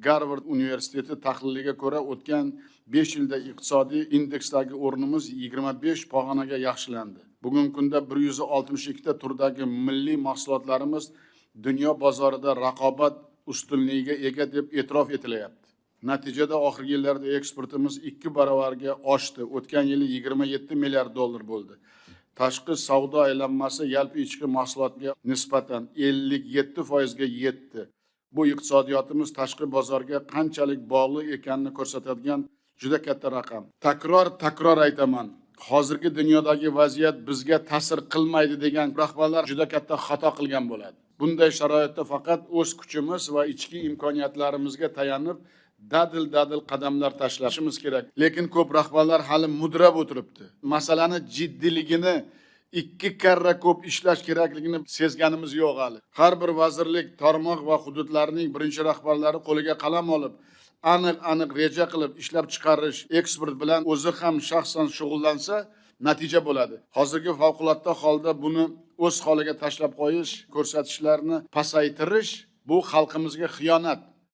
Garvard universiteti tahliliga ko'ra, o'tgan 5 yilda iqtisodiy indeksdagi o'rnimiz 25 pog'onaga yaxshilandi. Bugungi kunda 162 ta turdagi milliy mahsulotlarimiz dunyo bozorida raqobat ustunligiga ega deb e'tirof etilyapti. Natijada oxirgi yillarda eksportimiz 2 barobarga oshdi. O'tgan yili 27 milliard dollar bo'ldi. Tashqi savdo aylanmasi yalpi ichki mahsulotga nisbatan 57% ga yetdi. Bu iqtisodiyotimiz tashqi bozorga qanchalik bog'liq ekanini ko'rsatadigan juda katta raqam. Takror takror aytaman, hozirgi dunyodagi vaziyat bizga ta'sir qilmaydi degan rahbarlar juda katta xato qilgan bo'ladi. Bunday sharoitda faqat o'z kuchimiz va ichki imkoniyatlarimizga tayanib dadil dadil qadamlar tashlashimiz kerak. Lekin ko'p rahbarlar hali mudrab o'tiribdi. Masalani jiddiyligini, 2 karra ko'p ishlash kerakligini sezganimiz yo'q hali. Har bir vazirlik, tarmoq va hududlarning birinchi rahbarlari qo'liga qalam olib, aniq aniq reja qilib ishlab chiqarish, eksport bilan o'zi ham shaxsan shug'ullansa, natija bo'ladi. Hozirgi favqulodda holda buni o'z holiga tashlab qo'yish, ko'rsatishlarni pasaytirish bu xalqimizga xiyonat.